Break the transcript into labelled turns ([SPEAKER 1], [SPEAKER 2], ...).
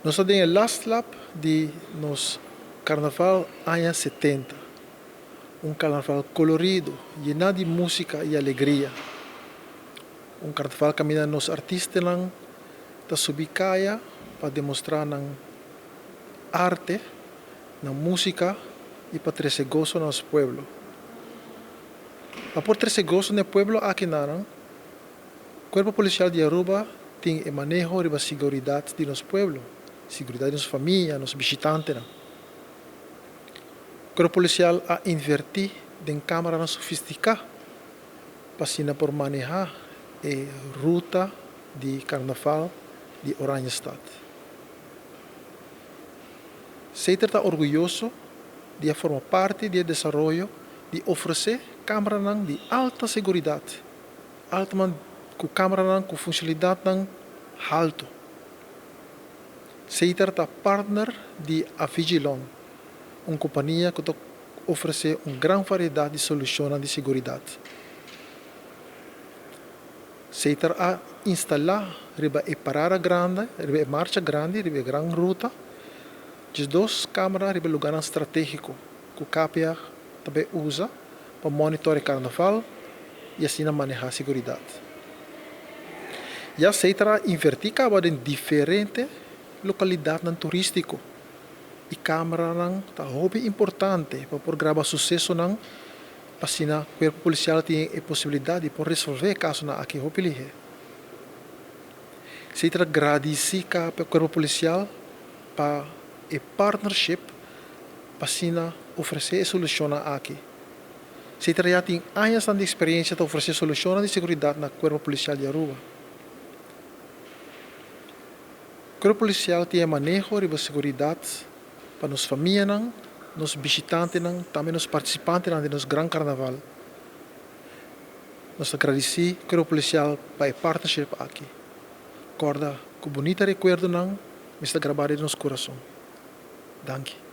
[SPEAKER 1] Nos ta den e last lap di nos Carnaval aña 70. Un carnaval colorido, yena di musica y alegria. Un carnaval caminda nos artistanan ta subi caya pa demostra nan arte, nan musica y pa trece goso na nos pueblo. Pa por trece goso na e pueblo aki nan, Cuerpo Policial di Aruba tin e maneho riba siguridad di nos pueblo, siguridad di nos famia, nos bishitantenan. Cuerpo Policial a inverti den camaranan sofistica pa asina por maneha e ruta di Carnaval di Oranjestad. Seter ta orguyoso di a forma parti di e desaroyo di ofrece camaranan di alta seguridad. Altman ku kameranan ku funshonalidatnan haltu. Seiter ta partner di Avigilon, un kompania ku ta ofresé un gran variedat di solushonnan di seguridat. Seiter a instalá riba e parada grandi, riba e marcha grandi, riba e gran ruta, 12 kamera riba lugánan stratégiko ku KPA ta bai usa pa monitor e karnaval i asina manehá seguridat. Ya Setra a invertí kaba den diferente lokalidatnan turístiko i kameranan ta hopi importante pa por graba susesonan pa asina kuerpo polisial tin e posibilidat di por resolvé e kasonan aki hopi lihé. Setra gradisí kuerpo polisial pa e partnership pa asina ofresé e solushonnan aki. Setra ya tin añasnan di eksperensia ta ofresé solushonnan di seguridat na Kuerpo Polisial di Aruba. Kuerpo Polisial tin e maneho riba seguridat pa nos famianan, nos bishitantenan, tambe nos partisipantenan den nos gran karnaval. Nos ta gradisí Kuerpo Polisial pa e partnership aki. Kòrda ku bunita rekuerdonan mester grabá den nos kurason. Danki.